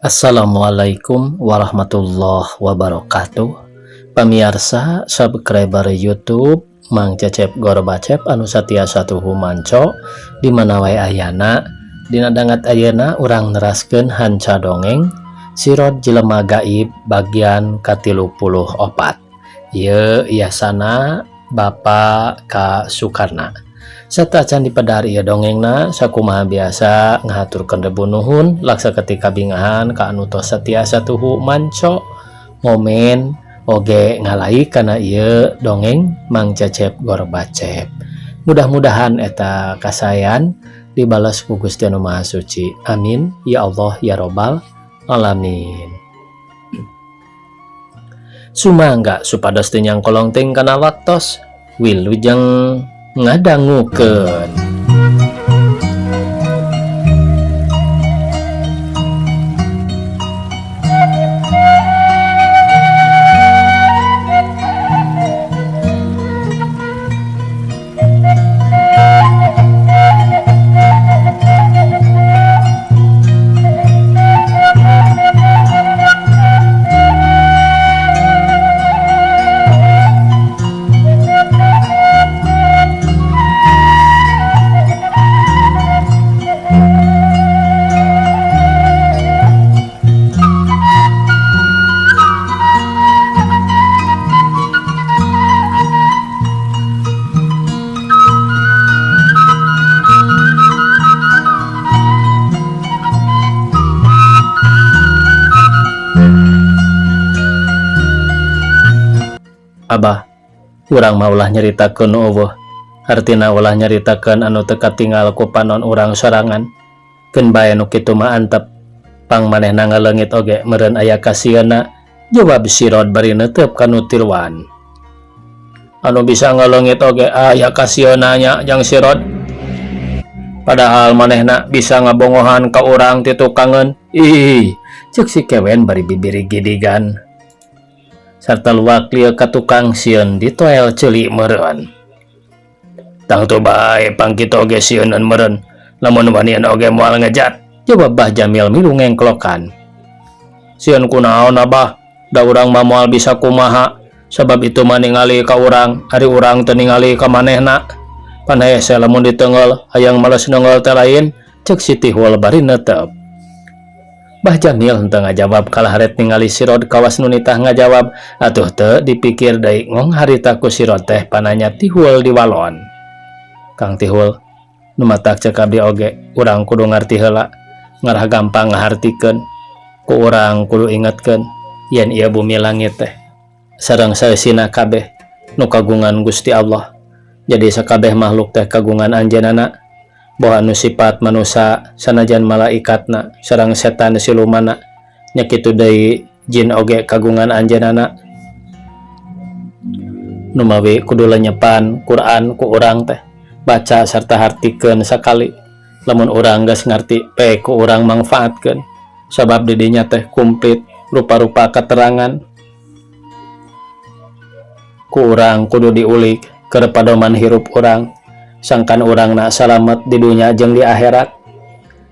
Assalamualaikum warahmatullahi wabarakatuh. Pamiarsa subscriber YouTube Mang Cecep Gorbacep anu satia satuhu manco di mana wae ayana, dina dangat ayeuna urang neraskeun hanca dongeng Sirot Jelema Gaib bagian ka-34. Ieu yasana Bapak K. Sukarna. Satacan dipedar ieu dongengna, sakumaha biasa ngahaturkeun rebu nuhun laksa ketika bingahan ka anu tos satia satuhu manco ngomen oge ngalai kana ieu dongeng Mang Cecep Gorbacep. Mudah-mudahan eta kasayan dibalas ku Gusti Anu Maha Suci. Amin ya Allah ya Robbal alamin. Sumangga supados teu nyangkolong teuing kana waktos, wilujeng ngadangukeun. Abah, urang mah ulah nyaritakeun nu eueuh. Hartina ulah nyaritakeun anu teu katingal ku panon urang sorangan. Keun bae nu kitu mah antep. Pang manehna ngaleungit oge meureun aya kasieunna, jawab Sirot bari neuteup ka nu tiluan. Anu bisa ngaleungit oge aya kasieunna nya jang Sirot. Padahal manehna bisa ngabongohan ka urang ti tukangeun. Ih, ceuk si Kewen bari bibiri gidigan. Sarta luak lieu ka tukang sieun ditoel ceuli meureun. Tangtu bae pang kitu oge sieuneun meureun, lamun wanian oge moal ngejat, jawab Bah Jamil milu ngengklokan. Sieun kunaon Abah, da urang mah moal bisa kumaha, sabab itu mah ningali ka urang, ari urang teu ningali ka manehna. Pan hese lamun diteunggeul, hayang males neunggeul teh lain, ceuk si Tihul bari neuteup. Bah Jamil henteu ngajawab kalah haret ningali Sirot kawas nu nitah ngajawab, atuh teu dipikir deui ngong harita ku Sirot teh pananya Tihul diwalon. Kang Tihul, nu matak ceuk abdi oge, urang kudu ngarti heula, ngarah gampang ngahartikeun, ku urang kudu ingetkeun yen ieu bumi langit teh sareng saeusina kabeh nu kagungan Gusti Allah. Jadi sakabeh makhluk teh kagungan anjeunna, boh anu sifat manusa sanajan malaikatna sareng setan silumana, nya kitu deui jin oge kagungan anjeunna. Numawi kudu lenyepan Quran ku urang teh, baca sarta hartikeun sakali. Lamun urang geus ngarti pe ku urang mangfaatkeun, sabab di dinya teh kumplit rupa-rupa keterangan. Ku urang kudu diulik keur padoman hirup urang, sangkan urang nak salamet di dunya jeung di akhirat.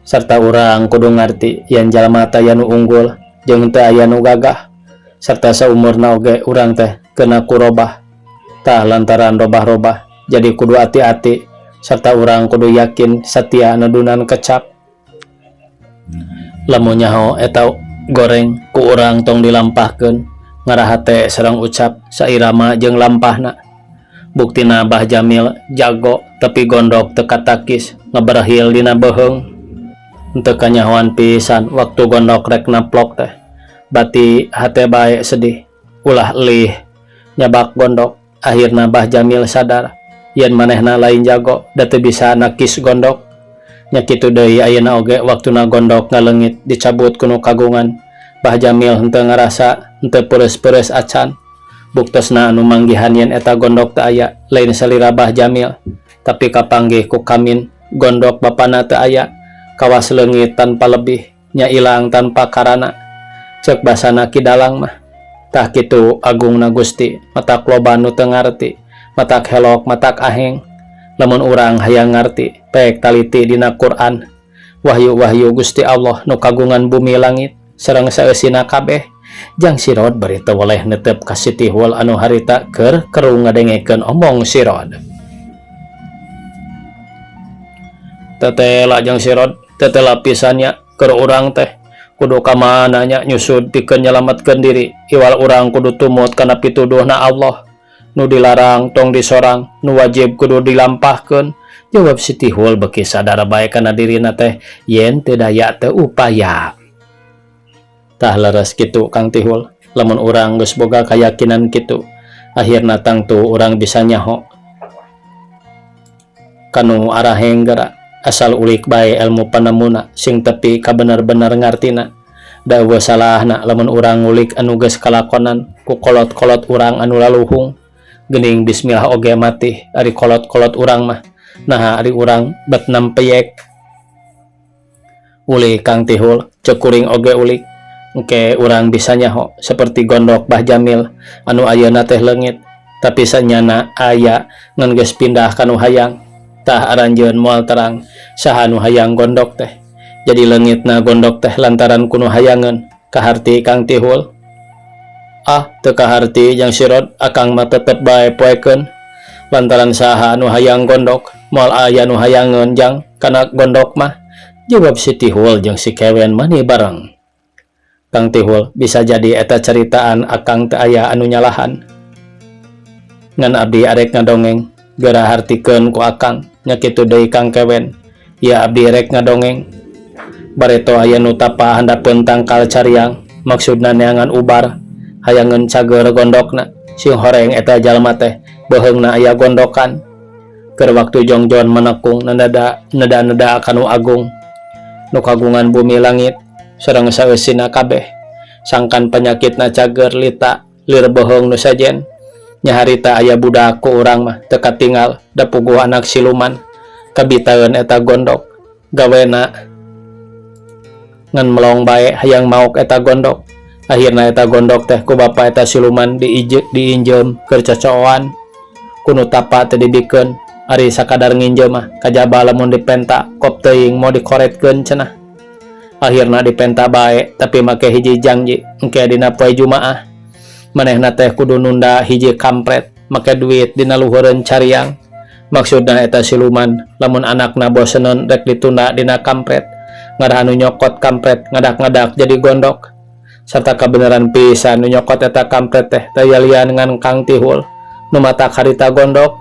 Serta urang kudu ngarti yen jalma teh aya nu unggul jeung teu aya nu gagah, serta saumurna oge urang teh kena kurobah. Tah lantaran robah-robah jadi kudu hati-hati, serta urang kudu yakin satia nedunan kecap. Lamun nyaho eta goreng ku urang tong dilampahkeun, ngarah hate sareng ucap sairama jeung lampahna. Buktina Bah Jamil jago tepi gondok teu katakis ngeberhil dina beuheung. Henteu kanyahoan pisan waktu gondok rek naplok teh. Bati hate bae sedih, ulah elih nyabak gondok. Akhirna Bah Jamil sadar yen manehna lain jago da teu bisa nakis gondok. Nya kitu deui ayeuna oge waktuna gondok ngaleungit dicabut ku nu kagungan. Bah Jamil henteu ngarasa henteu peureus-peureus acan. Buktosna anu manggihan yen eta gondok teu aya lain salira Bah Jamil, tapi kapanggih ku Kamin gondok bapana teu aya, kawas leungit tanpa lebih, nya ilang tanpa karana. Ceuk basana Ki Dalang mah, tah kitu agungna Gusti, matak loba nu teu ngarti, matak helok matak aheng. Lamun urang hayang ngarti, pek taliti dina Quran, wahyu-wahyu Gusti Allah nu kagungan bumi langit. Sareng saeusina kabeh. Jang Sirod bari teu weleh netep ka si Tihul anu harita keur kerung ngadengekeun omong Sirod. Tetela jang Sirod, tetela pisan nya keur urang teh. Kudu ka mana nya nyusud pikeun nyalametkeun diri, iwal urang kudu tumut kana pituduhna Allah. Nu dilarang tong disorang, nu wajib kudu dilampahkeun, jawab si Tihul beuki sadar bae kana dirina teh yen teu daya teu upaya. Tah leres kitu Kang Tihul, lamun urang geus boga kayakinan kitu, akhirna tangtu urang bisa nyaho kanu araheng geura asal ulik bae elmu panemuna sing tepi ka bener-bener ngartina. Da eueuh salahna lamun urang ngulik anu geus kalakonan ku kolot-kolot urang anu laluhung. Geuning bismillah oge matih ari kolot-kolot urang mah, naha ari urang bet nempeyek. Ulik Kang Tihul, ceuk kuring oge ulik. Engke urang bisa nyaho seperti gondok Bah Jamil anu ayeuna teh leungit, tapi sanyana aya ngan geus pindah ka nu hayang. Tah aranjeun moal terang saha nu hayang gondok teh. Jadi leungitna gondok teh lantaran ku nu hayangeun. Kaharti Kang Tihul? Ah, teu kaharti Jang Sirod, akang mah tetep bae poekeun. Lantaran saha nu hayang gondok, moal aya nu hayangeun Jang kana gondok mah, jawab si Tihul jeung si Kewen mani bareng. Kang Tihul, bisa jadi eta caritaan akang teu aya anu nyalahan. Ngan abdi arek ngadongeng, geura hartikeun ku akang, nya kitu deui Kang Kewen. Ya abdi rek ngadongeng. Bareto aya nu tapa handapeun tangkal cariang, maksudna neangan ubar, hayangeun cager gondokna. Sing horeng eta jalma teh, beuheungna aya gondokan. Keur waktu jongjon manekung nada neda-neda ka nu agung, nu kagungan bumi langit sareng saeusina kabeh. Sangkan panyakitna cager lita lir beuheung nu sejen. Nya harita aya budak ku urang mah teu katingal da puguh anak siluman. Kabitaeun eta gondok gawena ngan melong bae hayang maok eta gondok. Akhirna eta gondok teh ku bapa eta siluman diinjeum keur cocooan. Ku nu tapa teh dibikeun, ari sakadar nginjeum mah kajaba lamun dipenta kop teuing moal dikoretkeun cenah. Akhirna dipenta bae tapi make hiji jangji engke dina poe Jumaah. Manehna teh kudu nunda hiji kampret make duit dina luhureun cariang. Maksudna eta siluman lamun anakna boseneun rek ditunda dina kampret. Ngarah anu nyokot kampret ngadak-ngadak jadi gondok. Sarta kabeneran pisan nu nyokot eta kampret teh teu lian ngan Kang Tihul nu matak harita gondok.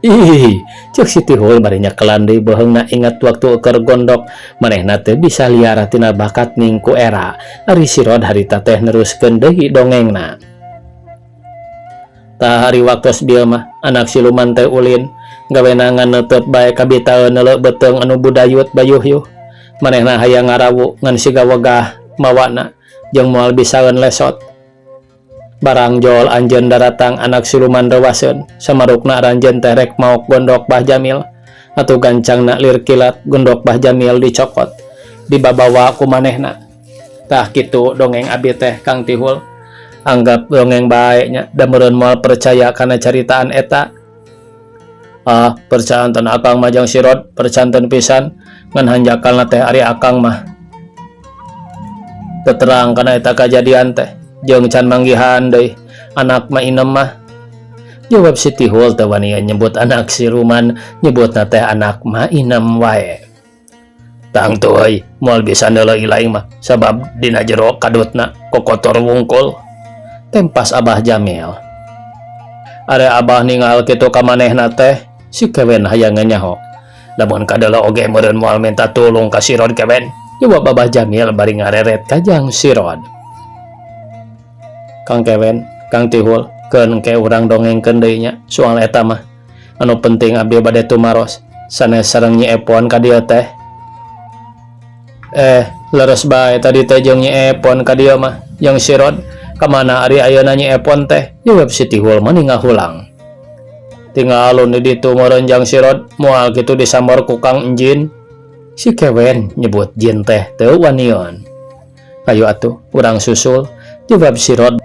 Ih, ceuk si Tihul bari nyekelan deui beuheungna inget waktu keur gondok manehna teh bisa liar tina bakat ningku era. Ari si Rod harita teh neruskeun deui dongengna. Tah ari waktos bieu mah anak siluman teh ulin gawena ngan neuteup bae kabitaeun neuleu beuteung anu budayut bayuhyuh. Manehna hayang ngarawu ngan siga wegah mawana jeung moal bisaeun lesot. Barang jol anjeun daratang anak siluman reuwaseun samarukna aranjeun teh rek maok gondok Bah Jamil. Atuh gancangna lir kilat gondok Bah Jamil dicokot dibabawa ku manehna. Tah kitu dongeng abi teh Kang Tihul. Anggap dongeng bae nya da meureun moal percaya kana caritaan eta. Ah, percanten akang mah Jang Sirod, percanten pisan ngan hanjakalna teh ari akang mah. Teu terang kana eta kajadian teh jeung can manggihan deui anak mah inem mah. Jawab si Tihul teu wani nyebut anak siluman, nyebutna teh anak mah inem wae. Tangtu euy, moal bisa neuleuh ilaing mah sabab dina jero kadutna kokotor wungkul. Tempas Abah Jamil. Are Abah ningal kitu ka manehna teh, si Kewen hayang nyaho. Lamun kadeuleung oge meureun moal minta tulung ka Sirod Kewen, jawab Abah Jamil bari ngareret ka Jang Sirod. Kang Kewen, Kang Tihul, keun engke urang dongengkeun deui nya soal eta mah. Anu penting abdi bade tumaros, sanes sareng Nyi Epon ka dieu teh. Leres bae tadi teh jeung Nyi Epon ka dieu mah, Jang Sirod. Kamana ari ayeuna Nyi Epon teh? Jawab si Tihul mani ngahulang. Tinggalun di ditu meureun Jang Sirod, moal kitu disambor ku Kang Enjin. Si Kewen nyebut jin teh teu wanion. Hayu atuh urang susul, jawab Sirod.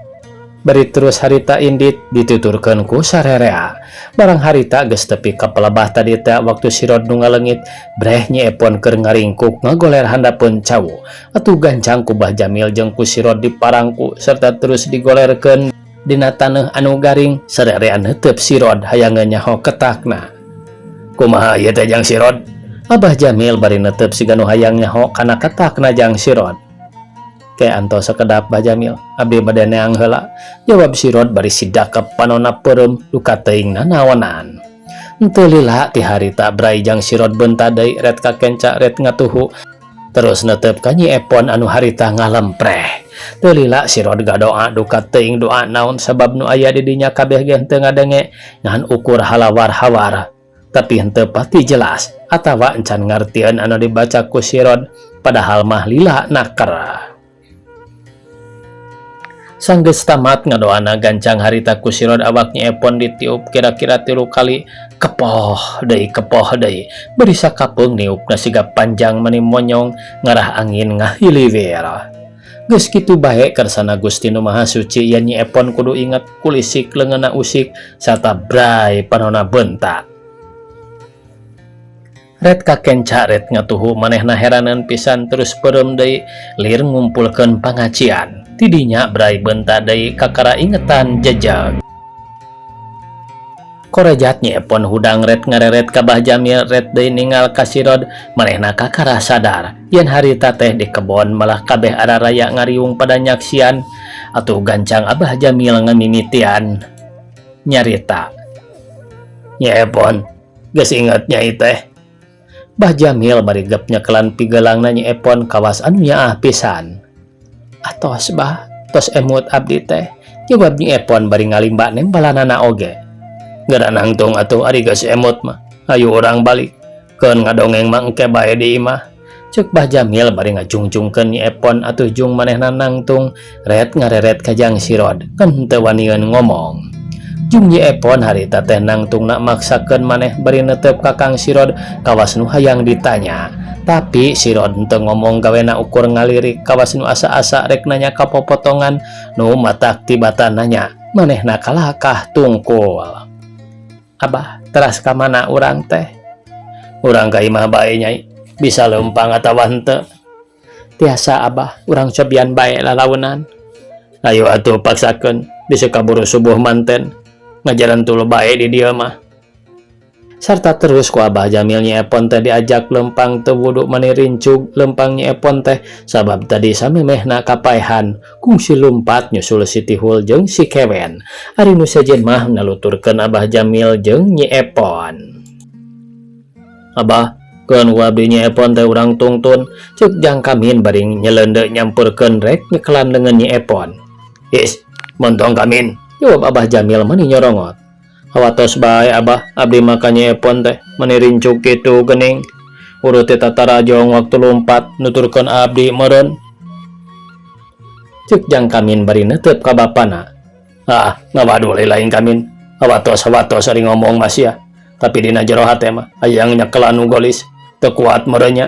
Bari terus harita indit dituturkeun ku sarerea. Barang harita geus tepi ka pelebah tadi teh waktu sirod nu ngaleungit breh Nyi Epon keur ngaringkuk ngagoler handapeun cau. Atuh gancang ku Bah Jamil jeung ku sirod diparangku serta terus digolerkeun dina taneuh anu garing sarerea neuteup sirod hayangeun nyaho ketakna. Kumaha ieu teh, Jang Sirod? Abah Jamil bari neuteup siga nu hayang nyaho kana ketakna Jang Sirod. Ke antos sakedap, Bah Jamil, abdi bade neang heula, jawab Sirod bari sidakep panonna peureum duka teuing nanaonan. Henteu lila ti harita brai Jang Sirod beunta deui ret kakenca ret ngatuhu terus neuteup ka Nyi Epon anu harita ngalempreh. Teu lila Sirod gadoa duka teuing doa naon sabab nu aya di dinya kabeh ge henteu ngadenge ngan ukur halawar-hawar tapi henteu pati jelas atawa encan ngartieun anu dibaca ku Sirod, padahal mah lila naker. Sanggeus tamat ngadoana gancang harita ku Sirod awak Nyi Epon ditiup kira-kira 3 kali, kepoh deui, kepoh deui, bari sakapeung niupna siga panjang mani monyong ngarah angin ngahiliwir. Geus kitu bae kersana Gusti Nu Maha Suci yen Nyi Epon kudu inget kulisik leungeunna usik sarta brai panonna beunta. Ret kakenca ret ngatuhu manehna heraneun pisan terus peureum deui lir ngumpulkeun pangacian. Tidinya brai beunta deui kakara ingetan jejeg. Korejat Nyi Epon hudang ret ngareret ka Bah Jamil ret deui ningal ka Sirod, manehna kakara sadar yen harita teh di kebon malah kabeh araraya ngariung pada nyaksian. Atuh gancang Abah Jamil ngamimitian nyarita. Nyi Epon geus inget nyai teh? Bah Jamil bari gep nyekelan pigelangna Nyi Epon kawas anu nyaah pisan. Atos, Bah, tos emut abdi teh, jawab Nyi Epon bari ngalimba nembalanana oge. Geura nangtung atuh ari geus emut mah. Ayo urang balik. Keun ngadongeng mah engke bae di imah. Ceuk Bah Jamil bari ngajungjungkeun Nyi Epon atuh jung manehna nangtung ret ngareret ka Jang Sirod kan henteu wanian ngomong. Jung Nyi Epon harita teh nangtungna maksakeun maneh bari neuteup ka Kang Sirod kawas nu hayang ditanya. Tapi Sirod henteu ngomong, gawena ukur ngalirik kawas nu asa-asa rek nanya kapopotongan nu matak tibatan nanya manehna kalakah tungkul. Abah, teras ka mana urang teh? Urang ka imah bae, Nyai, bisa leumpang atawa henteu? Tiasa, Abah, urang cobian bae lalaunan. Ayo atuh paksakeun, bisa kaburu subuh manten. Ngajaran tulu bae di dieu mah. Sarta terus ku Abah Jamil Nyi Epon teh diajak lempang teu wudu mani rincug lempang Nyi Epon teh sabab tadi samemehna kapaehan kungsi lumpat nyusul si Tihul jeung si Kewen. Ari nu sejen mah naluturkeun Abah Jamil jeung Nyi Epon. Abah, keun ku abdi Nyi Epon teh urang tungtun, ceuk Jang Kamin bari nyeleundeuk nyamperkeun rek nyekelan leungeun Nyi Epon. Is, montong Kamin, jawab Abah Jamil mani nyorongot. Hawatos bae, Abah, abdi mah ka Nyi Epon teh mani rincuk kitu geuning. Urut teh tatarajong waktu lumpat nuturkeun abdi meureun. Ceuk Jang Kamin bari neuteup ka bapana. Ah, ngawadul lain Kamin. Hawatos hawatos ari ngomong mah sia. Tapi dina jero hate mah hayang nyekelan nu golis. Teu kuat meureun nya.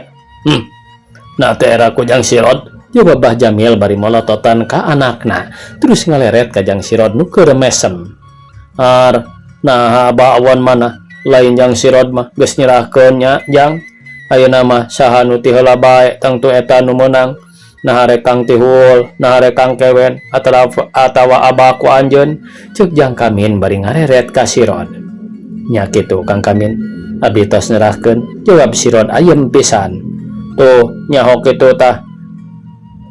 Nah teh era ku Jang Sirod, jawab Bah Jamil bari molototan ka anakna. Terus ngaleret ka Jang Sirod nu keur mesem. Ar, nah Abah awon mana? Lain Jang Sirod mah geus nyerahkeun nya, Jang. Ayeuna mah saha nu ti heula bae tangtu eta nu meunang. Nah rek Kang Tihul, nah rek Kang Kewen atawa Abah ku anjeun, ceuk Jang Kamin bari ngareret ka Sirod. Nya kitu, Kang Kamin, abdi tos nyerahkeun, jawab Sirod ayem pisan. Tuh, nyaho kitu tah.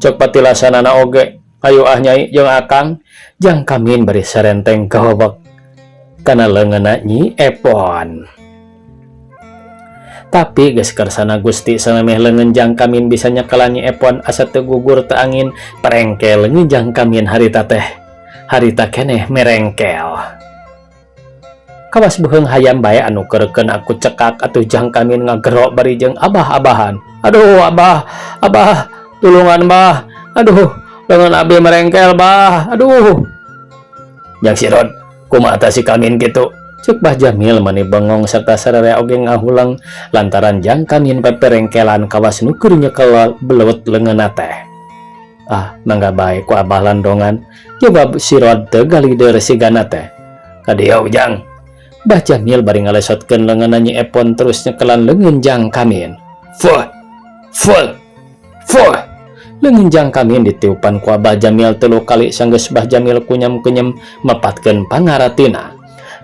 Cek patilasanana oge. Ayo ah, Nyai jeung Akang. Jang Kamin bari sarenteng kahobek kana leungeunna Nyi Epon. Tapi geus kersana Gusti samemeh leungeun Jang Kamin bisa nyekelan Nyi Epon asa teu gugur teu angin perengkel leungeun Jang Kamin harita teh. Harita keneh merengkel. Kawas beuheung hayam bae anu keur aku cekak atuh Jang Kamin ngagero bari jeung abah-abahan. Aduh, Abah, Abah, tulungan, Bah. Aduh, leungeun abdi merengkel, Bah. Aduh. Jang Sirod, kumaha tah si Kamin kitu? Ceuk Bah Jamil mani bengong serta sararea oge ngahulang lantaran Jang Kamin peperengkelan kawas nu keur nyekel belut leungeunna teh. Ah, mangga bae ku Abah landongan, jawab si Rod teu galider sigana teh. Ka dieu Ujang. Bah Jamil bari ngalesotkeun leungeunna Nyi Epon terus nyekelan leungeun Jang Kamin. Fuh! Fuh! Fuh! Leungeun Jang Kamin ditiupan ku Abah Jamil telu kali sanggeus Bah Jamil kunyam-kunyem mapatkeun pangaratina.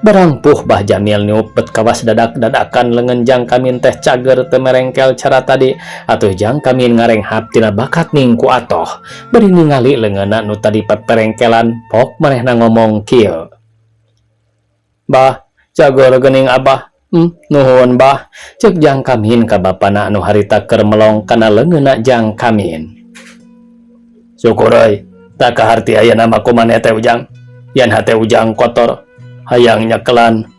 Barang puh Bah Jamil niup bet kawas dadak-dadakan leungeun Jang Kamin teh cager teu merengkel cara tadi atuh Jang Kamin ngarenghap tina bakat ningku atoh bari ningali leungeunna nu tadi peperengkelan pok manehna ngomong kieu. Bah, cager geuning Abah. Nuhun Bah, cek Jang Kamin ka bapana anu harita keur melong kana leungeunna Jang Kamin. Syukur euy, tak kaharti ayeuna mah ku maneh teh Ujang. Yen hate Ujang kotor, hayang nyekelan.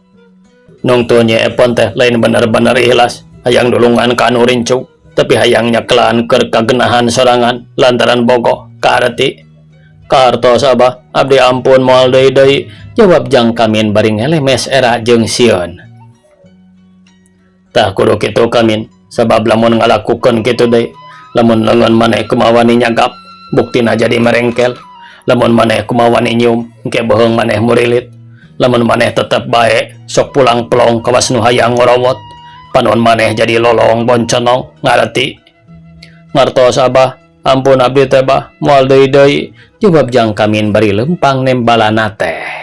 Nungtu Nyi Epon teh lain bener-bener ikhlas, hayang nulungan ka anu rincu, tapi hayang nyekelan keur kagenahan sorangan lantaran bogoh kaharti. Kahartos Abah, abdi ampun moal deui-deui, jawab Jang Kamin bari ngelemes era jeung sieun. Tah kudu kitu Kamin, sabab lamun ngalakukeun kitu deui, lamun leungeun maneh kumaha wani nyagap, buktina jadi merengkel. Lamun maneh kumaha wani nyium, engke beuheung maneh murilit. Lamun maneh tetep bae sok pulang pelong kawas nu hayang ngorowot, panon maneh jadi lolong bonconong, ngarti? Ngartos Abah, ampun abdi teh Bah, moal deui-deui, jawab Jang Kamin bari lempang nembalana teh.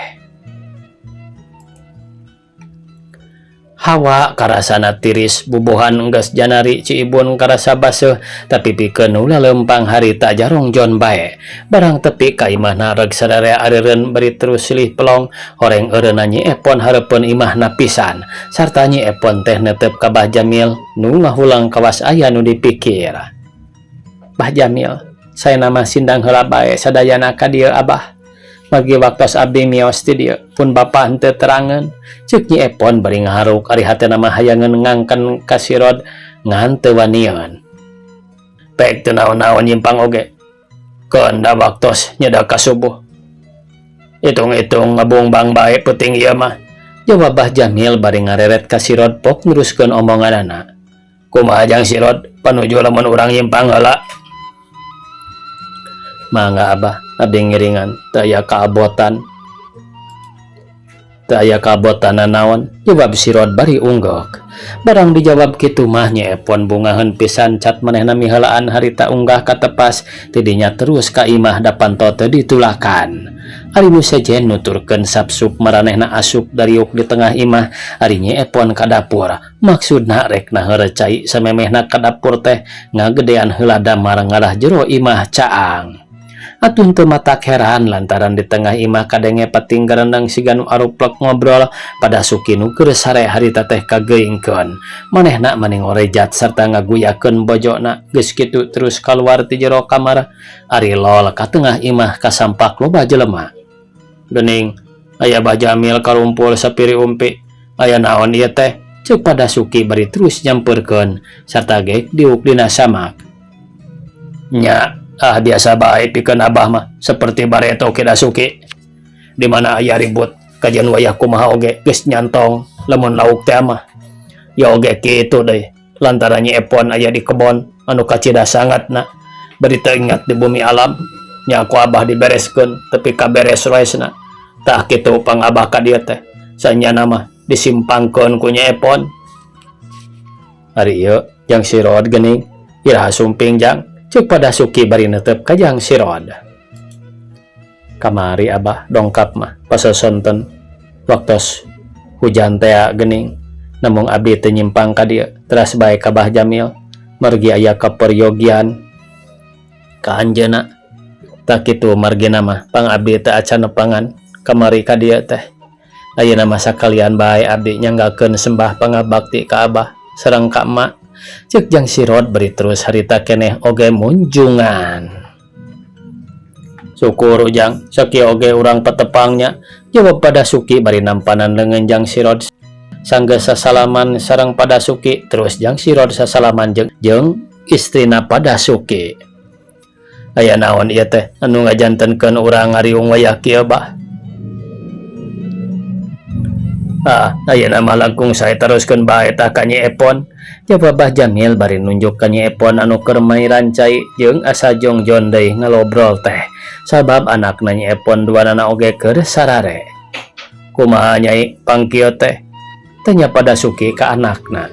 Hawa karasana tiris bubuhan enggeus janari Ciibun karasa baseuh tapi pikeun nu lalempang harita jarongjon bae. Barang tepi ka imahna reg sararea areureun bari terus silih pelong horeng eureunna Nyi Epon hareupeun imahna pisan sarta Nyi Epon teh neuteup ka Bah Jamil nu ngahulang kawas aya nu dipikir. Bah Jamil, saena mah sindang heula bae sadayana ka dieu Abah. Margi waktos abdi mios ti dieu pun bapa henteu terangeun. Ceuk Nyi Epon bari ngaharuk ari hatena mah hayangeun ngangken ka si Rod ngan teu wanian. Pek teu naon-naon nyimpang oge. Keun da waktos nyeda ka subuh. Itung-itung ngabungbang bae peuting ieu mah. Jawab Bah Jamil bari ngareret ka si Rod pok neruskeun omonganana. Kumaha jang si Rod panuju lamun urang nyimpang heula. Mangga Abah, abdi ngiringan, teu aya kaabotan. Teu aya kaabotan nanaon, jawab si Rod bari unggek. Barang dijawab kitu mah Nyi Epon bungaheun pisan cat manehna miheulaan harita unggah katepas, tidinya terus ka imah da panto teu ditulakan. Ari nu sejen nuturkeun sapsup maranehna asup dariuk di tengah imah, ari Nyi Epon ka dapur. Maksudna rek naheureuh cai samemehna ka dapur teh ngagedean heula damar ngarah jero imah caang. Atuh teu matak heran lantaran di tengah imah kadenge pating garendeng siga nu aruplek ngobrol pada suki nu keur sare harita teh kageingkeun. Manehna mani ngorejat sarta ngaguyakeun bojona geus kitu terus kaluar ti jero kamar. Ari lol ka tengah imah kasampak loba jelema. Geuning, aya Bah Jamil karumpul sapiri umpi. Aya naon ieu teh? Ceuk pada suki bari terus nyampeurkeun sarta gek diuk dina samak. Nya, ah biasa bae pikeun Abah mah, seperti bareto Ki Dasuki. Di mana aya ribut, kajian wayah kumaha oge geus nyantong lamun lauk teh mah. Ya oge kitu deui, lantaran Nyi Epon aya di kebon anu kacida sangatna. Bari teu ingat di bumi alam, nya ku Abah dibereskeun tepi ka beres roesna. Tah kitu pang Abah ka dieu teh, sanyana mah disimpangkeun ku Nyi Epon. Ari ieu jang si Rod geuning, iraha sumping jang, ceuk pada suki bari neuteup ka jang si Rod. Kamari Abah dongkap mah pasosonten waktos hujan tea geuning, namung abdi teu nyimpang ka dieu teras bae ka Bah Jamil margi aya kaperyogian ka anjeunna. Tah kitu margina mah pang abdi teu acan nepangan kamari ka dieu teh. Ayeuna mah sakalian bae abdi nyanggakeun sembah pangabakti ka Abah sareng ka Emak. Ceuk jang si Rod bari terus harita keneh oge munjungan. Syukur Ujang, sakieu oge urang patepangnya, jawab pada suki bari nampanan leungeun jang si Rod. Sanggeus sasalaman sareng pada suki, terus jang si Rod sasalaman jeung istrina pada suki. Aya naon ieu teh anu ngajantenkeun urang ngariung wayah kieu Bah? Ah, ayeuna mah langkung sae teruskeun bae tah ka Nyi Epon. Jawab Bah Jamil bari nunjuk ka Nyi Epon anu keur mairan cai jeung asa jongjon deui ngalobrol teh. Sabab anakna Nyi Epon duanana oge keur sarare. Kumaha Nyai pang kieu teh? Tanya Pa Dasuki ka anakna.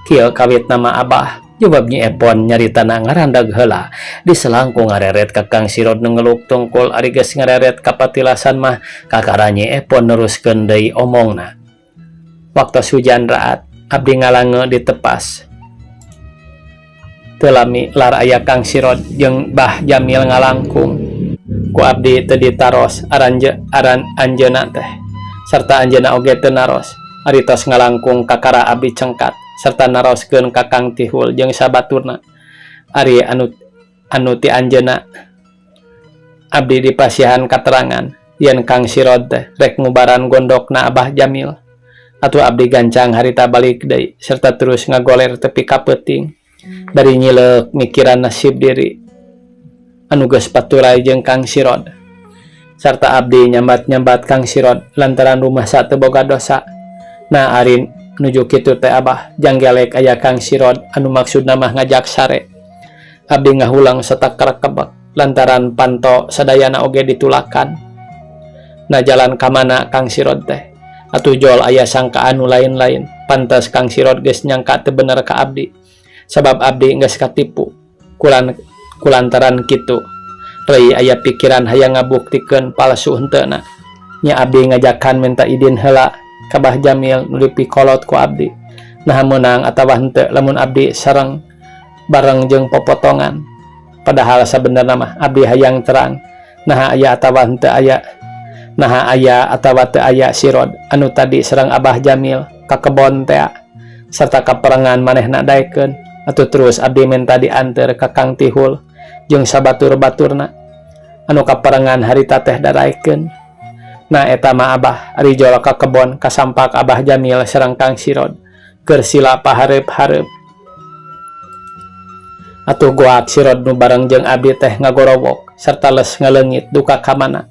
Kieu kawitna mah Abah, jawab Nyi Epon nyaritana ngarandag heula. Diselang ku ngareret ka Kang Sirod nu ngeluk tungkul ari geus ngareret ka patilasan mah kakara Nyi Epon neruskeun deui omongna. Waktos hujan raat, abdi ngalange di tepas. Teu lami lar aya Kang Sirod jeung Bah Jamil ngalangkung. Ku abdi teu ditaros aranje aran anjeunna teh. Sarta anjeunna oge teu naros. Ari tos ngalangkung kakara abdi cengkat sarta naroskeun ka Kang Tihul jeung sabaturna. Ari anu anu ti anjeunna abdi dipasihan katerangan yen Kang Sirod teh rek ngubaran gondokna Abah Jamil. Atuh abdi gancang harita balik deui serta terus ngagoler tepi ka peuting bari nyileuk mikiran nasib diri anu geus paturay jeung Kang Sirod. Sarta abdi nyambat-nyambat Kang Sirod lantaran rumasa teu boga dosa. Nah ari nuju kitu teh Abah janggelek aya Kang Sirod anu maksudna mah ngajak sare. Abdi ngahulang satakar kebek lantaran panto sadayana oge ditulakan. Nah jalan ka mana Kang Sirod teh? Atuh jol aya sangkaan nu lain-lain. Pantes Kang Sirod geus nyangka teu bener ka abdi. Sabab abdi geus katipu. Kulan kulantaran kitu. Rei aya pikiran hayang ngabuktikeun palsu henteuna. Nya abdi ngajakan minta idin heula ka Bah Jamil nu dipikolot ku abdi. Naha meunang atawa henteu lamun abdi sareng bareng jeung popotongan. Padahal sabenerna mah abdi hayang terang naha aya atawa henteu aya naha aya atawa teu aya Sirod anu tadi sareng Abah Jamil ka kebon tea serta kaperengan manehna daekeun. Atuh terus abdi minta dianteur ka Kang Tihul jeung sabatur-baturna anu kaperengan harita teh daraekeun. Nah eta mah Abah ari jol ka kebon kasampak Abah Jamil sareng Kang Sirod keur sila pahareup-hareup. Atuh goak Sirod nu bareng jeung abdi teh ngagorowok serta les ngaleungit duka ka mana.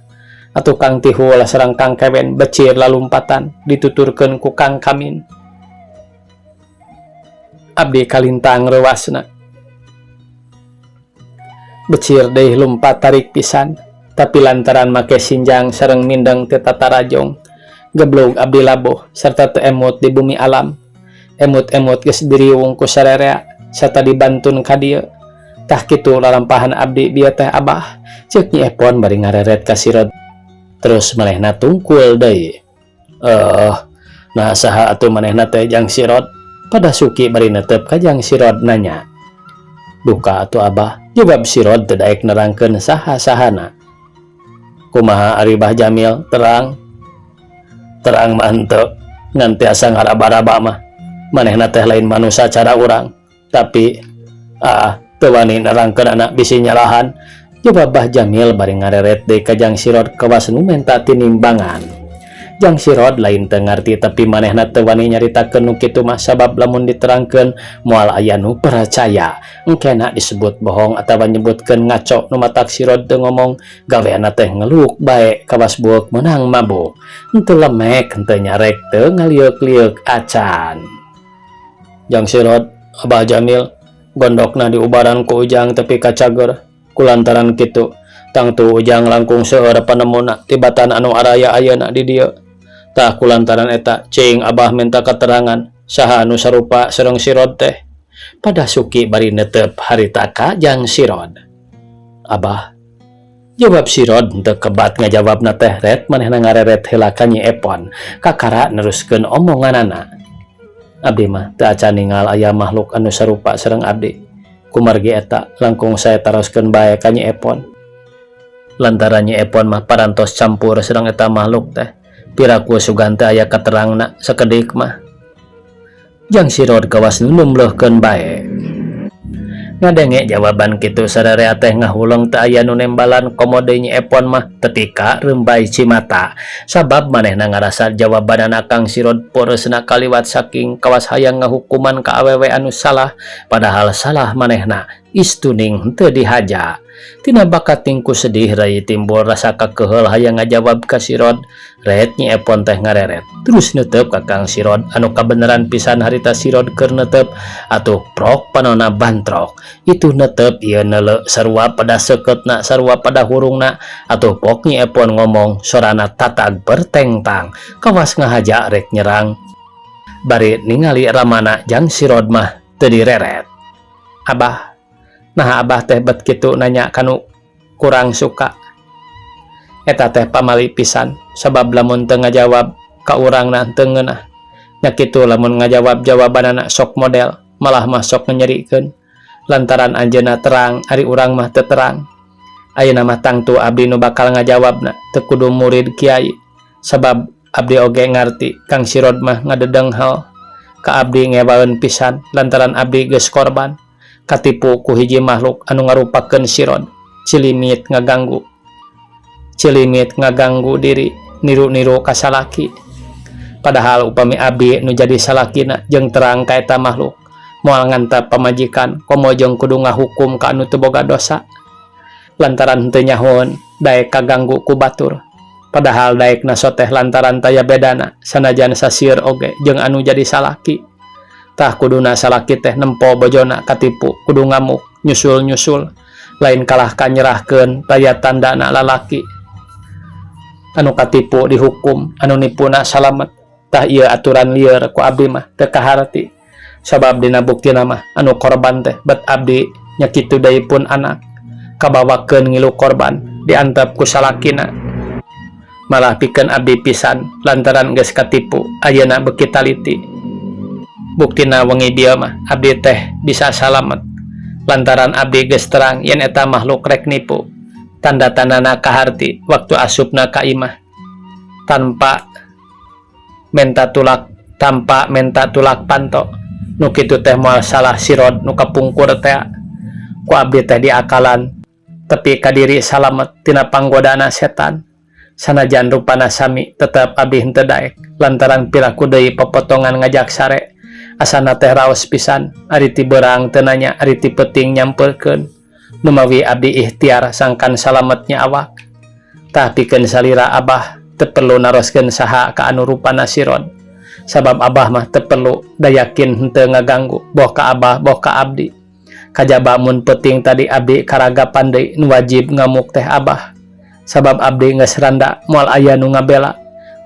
Atuh Kang Tihul sareng Kang Kewen becir lalumpatan dituturkeun ku Kang Kamin. Abdi kalintang reuasna. Becir deui lumpat tarik pisan, tapi lantaran make sinjang sareng mindeng teu tatarajong. Geblug abdi labuh serta teu emut di bumi alam. Emut-emut geus diriung ku sarerea serta dibantun ka dieu. Tah kitu lalampahan abdi dieu teh Abah, ceuk Nyi Epon bari ngareret ka Sirod. Terus manehna tungkul deui. Eh, nah saha atuh manehna teh Jang Sirod? Pa Dasuki bari netep ka Jang Sirod nanya. Duka atuh Abah, jawab Sirod teu daek nerangkeun saha-sahana. Kumaha ari Bah Jamil terang? Terang mah henteu, ngan tiasa ngaraba-raba mah. Manehna teh lain manusa cara urang, tapi ah teu wani nerangkeunana bisi nyalahan. Jawab Bah Jamil bari ngareret deui ka Jang Sirod kawas nu menta tinimbangan. Jang Sirod lain teu ngarti tapi manehna teu wani nyaritakeun nu kitu mah sabab lamun diterangkeun moal aya nu percaya. Engkena disebut bohong atawa nyebutkeun ngaco nu matak Sirod teu ngomong gaweana teh ngeluk bae kawas bueuk meunang mabuk. Henteu lemek, henteu nyarek, teu ngalieuk-lieuk acan. Jang Sirod, Abah Jamil, gondokna diubaran ku Ujang tepi ka cager. Kulantaran kitu, tangtu Ujang langkung seueur panemuna tibatan anu araya ayeuna di dieu. Tah kulantaran eta cing Abah minta keterangan saha anu sarupa sareng Sirod teh. Pa Dasuki bari netep harita ka Jang Sirod. Abah, jawab Sirod henteu kebat ngajawabna teh ret manehna ngareret heula ka Nyi Epon kakara neruskeun omonganana. Abdi mah teu acan ningal aya makhluk anu sarupa sareng abdi. Kumargi eta langkung sae taroskeun bae ka Nyi Epon. Lantaran Nyi Epon mah parantos campur sareng eta makhluk teh. Piraku sugan teh aya katerangna sakedik mah. Jang Sirod kawas nu numleuhkeun bae. Ngadenge jawaban kitu sararea teh ngahuleng teu aya nu nembalan komo deui Nyi Epon mah tepi ka reumbai cimata. Sabab manehna ngarasa jawabanana Kang Sirod peureusna kaliwat saking kawas hayang ngahukuman ka awewe anu salah padahal salah manehna istuning henteu dihaja. Tina bakating ku sedih rai timbul rasa kakeheul hayang ngajawab ka Sirod. Ret Nyi Epon teh ngareret. Terus neuteup ka Kang Sirod anu kabeneran pisan harita Sirod keur neuteup atuh prok panona bantrok. Itu neuteup ieu neuleu sarua pada seukeutna sarua pada hurungna atuh pok Nyi Epon ngomong sorana tatag bertengtang kawas ngahaja rek nyerang. Bari ningali ramana jang Sirod mah teu direret. Abah, naha abah teh bet kitu nanya kanu kurang suka. Eta teh pamali pisan sabab lamun teu ngajawab ka urangna teu ngeunah. Nya kitu lamun ngajawab jawabanana sok model malah mah sok nyerikeun. Lantaran anjeunna terang ari urang mah teu terang. Ayeuna mah tangtu abdi nu bakal ngajawabna teu kudu murid kiai. Sabab abdi oge ngarti Kang Sirod mah ngadedenghel ka abdi ngewaeun pisan lantaran abdi geus korban katipu ku hiji makhluk anu ngarupakeun Sirod. Cilimit ngaganggu. Cilimit ngaganggu diri niru-niru ka salaki. Padahal upami abdi nu jadi salakina jeung terang ka eta makhluk moal ngantap pamajikan komo jeung kudu ngahukum ka anu teu boga dosa. Lantaran henteu nyahoeun daek kaganggu ku batur. Padahal daekna soteh lantaran taya bedana sanajan sasieur oge jeung anu jadi salaki. Tah kuduna salaki teh nempo bojona katipu kudu ngamuk nyusul-nyusul lain kalah ka nyerahkeun taya tandana lalaki. Anu katipu dihukum anu nipuna salamet. Tah ieu aturan lieur ku abdi mah teu kaharti. Sabab dina buktina mah anu korban teh bet abdi nya kitu deui pun anak kabawakeun ngilu korban diantep ku salakina. Malah pikeun abdi pisan lantaran geus katipu ayeuna beuki taliti. Buktina wengi dieu mah abdi teh bisa salamet lantaran abdi geus terang yen eta makhluk rek nipu. Tanda-tandana kaharti waktu asupna ka imah tanpa menta tulak tanpa menta tulak panto. Nu kitu teh moal salah Sirod nu kapungkur teh. Ku abdi teh diakalan tepi ka diri salamet tina panggodana setan. Sanajan rupana sami tetep abdi henteu daek lantaran piraku deui popotongan ngajak sare. Asana teh raos pisan ari ti beurang teu nanya ari ti peuting nyampeurkeun. Numawi abdi ikhtiar sangkan salametnya awak. Tah pikeun salira abah teu perlu naroskeun saha ka anu rupana Sirod. Sabab abah mah teu perlu da yakin henteu ngaganggu boh ka abah boh ka abdi. Kajaba mun peuting tadi abdi karagapan deui nu wajib ngamuk teh abah. Sabab abdi geus randa moal aya nu ngabela.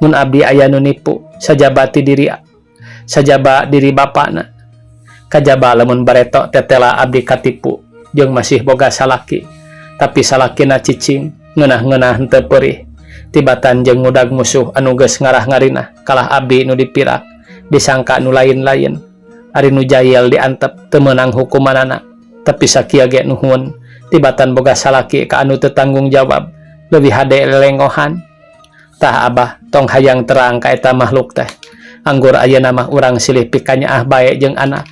Mun abdi aya nu nipu sajaba ti diri sajaba diri bapana. Kajaba lamun bareto tetela abdi katipu jeung masih boga salaki. Tapi salakina cicing ngeunah-ngeunah henteu peurih. Tibatan jeung ngudag musuh anu geus ngarah ngarinah kalah abdi nu dipirak disangka nu lain-lain. Ari nu jahil diantep teu meunang hukumanana. Tapi sakieu ge nuhun tibatan boga salaki ka anu teu tanggung jawab leuwih hade lelengohan. Tah abah tong hayang terang ka eta makhluk teh. Anggur ayeuna mah urang silih pikanyaah bae jeung anak.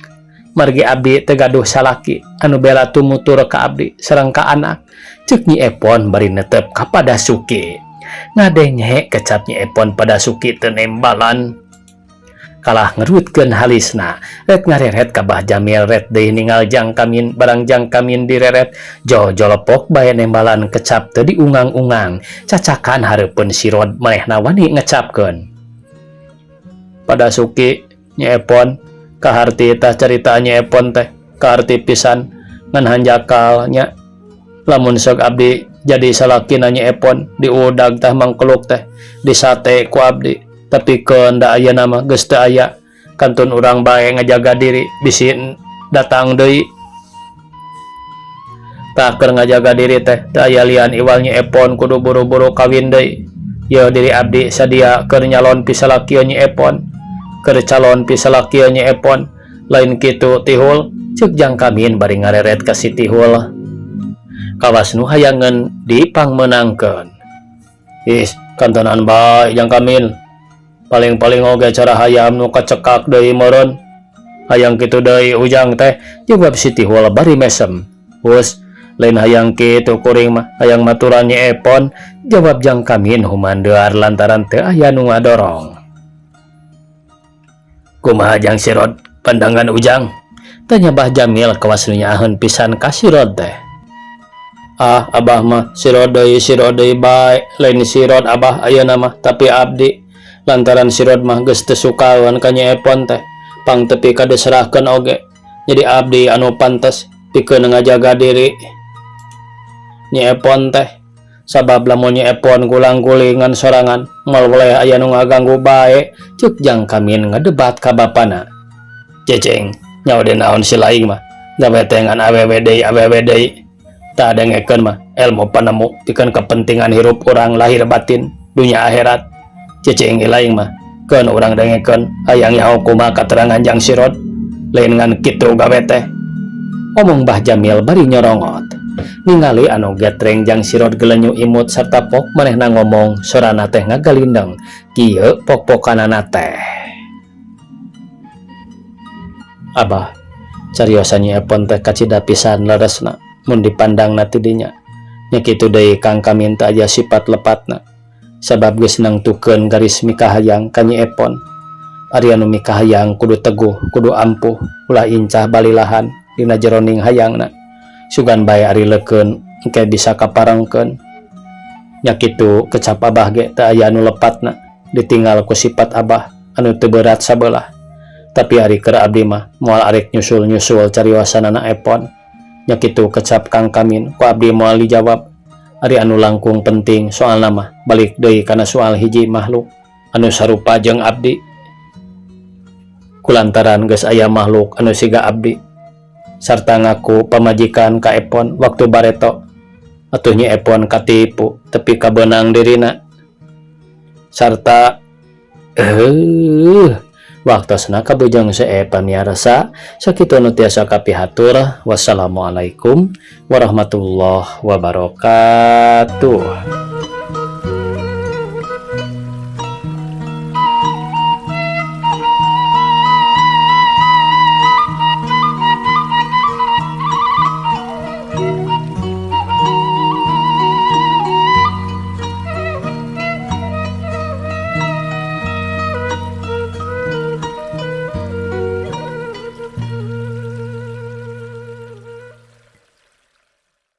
Margi abdi teu gaduh salaki anu bela tumutur ka abdi sareng ka anak. Ceuk Nyi Epon bari netep ka Padasuki. Ngadenge kecap Nyi Epon Padasuki teu nembalan. Kalah ngerutkeun halisna ret ngareret ka Bah Jamil ret deui ningal Jang Kamin barang Jang Kamin direret jojolepok bae nembalan kecap teu diungang-ungang cacakan hareupeun Sirod manehna wani ngecapkeun. Padasuki Nyi Epon kaharti tah carita Nyi Epon teh kaharti pisan ngan hanjakal nya lamun sok abdi jadi salakina Nyi Epon diudag tah mangkeluk teh disate ku abdi. Tapi keun da ayeuna mah geus teu aya kantun urang bae ngajaga diri bisi datang deui. Tah keur ngajaga diri teh teu aya lian iwal Nyi Epon kudu buru-buru kawin deui. Yeuh diri abdi sadia keur nyalon pisalaki Nyi Epon. Keur calon pisalaki Nyi Epon lain kitu Tihul ceuk Jang Kamin bari ngareret ka si Tihul. Kawas nu hayangeun dipangmeunangkeun. Ih, kantonan bae Jang Kamin. Paling-paling oge cara hayam nu kacekak deui meureun. Hayang kitu deui ujang teh jawab si Tihul bari mesem. Hus, lain hayang kitu kuring mah hayang maturan Nyi Epon jawab Jang Kamin humandear lantaran teu aya nu ngadorong. Kumaha Jang Sirod pandangan ujang? Tanya Bah Jamil kawas nu nyaaheun pisan ka Sirod teh. Ah, Abah mah sirod deui sirod deui bae, lain sirod Abah ayeuna mah tapi abdi. Lantaran sirod mah geus teu sukaeun ka Nyi Epon teh, pang tepi ka diserahkeun oge. Jadi abdi anu pantes pikeun ngajaga diri Nyi Epon teh. Sabab lamun Nyi Epon gulang-gulingan sorangan, moal weleh aya nu ngaganggu bae, ceuk Jang Kamin ngadebat ka bapana. Cicing, nyaho deui naon si laing mah, gawe teh ngan awewe deui awewe deui. Tah dengekeun mah ilmu panemu pikeun kepentingan hirup urang lahir batin dunya akhirat. Cicing laing mah, keun urang dengekeun hayang nyaho kumaha katerangan Jang Sirod, lain ngan kitu gawe teh. Omong Bah Jamil bari nyorongot. Ningali anu getreng Jang Sirod gelenyu imut sarta pok manehna ngomong sorana teh ngagalindeng kieu pok-pokanana teh. Abah, cariosan Nyi Epon teh kacida pisan leresna mun dipandangna ti dinya. Nya kitu deui Kang Kamin teu aya sifat lepatna. Sabab geus nangtukeun garis mikahayang ka Nyi Epon. Ari anu mikahayang kudu teguh, kudu ampuh, ulah incah balilahan dina jeroning hayangna. Sugan bae ari leukeun engke bisa kaparengkeun. Nya kitu kecap Abah ge teu aya anu lepatna, ditinggal ku sifat Abah anu teu beurat sabelah. Tapi ari keur abdi mah moal arek nyusul-nyusul cariosanana Epon. Nya kitu kecap Kang Kamin ku abdi moal dijawab. Ari anu langkung penting soalna mah balik deui kana soal hiji makhluk anu sarupa jeung abdi. Kulantaran geus aya makhluk anu siga abdi sarta ngaku pamajikan ka Epon waktu bareto atuh Nyi Epon katipu tepi ka beunang dirina sarta waktosna kabujeng seep pamiarsa sakitu nu tiasa kapihatur. Wassalamualaikum warahmatullahi wabarakatuh.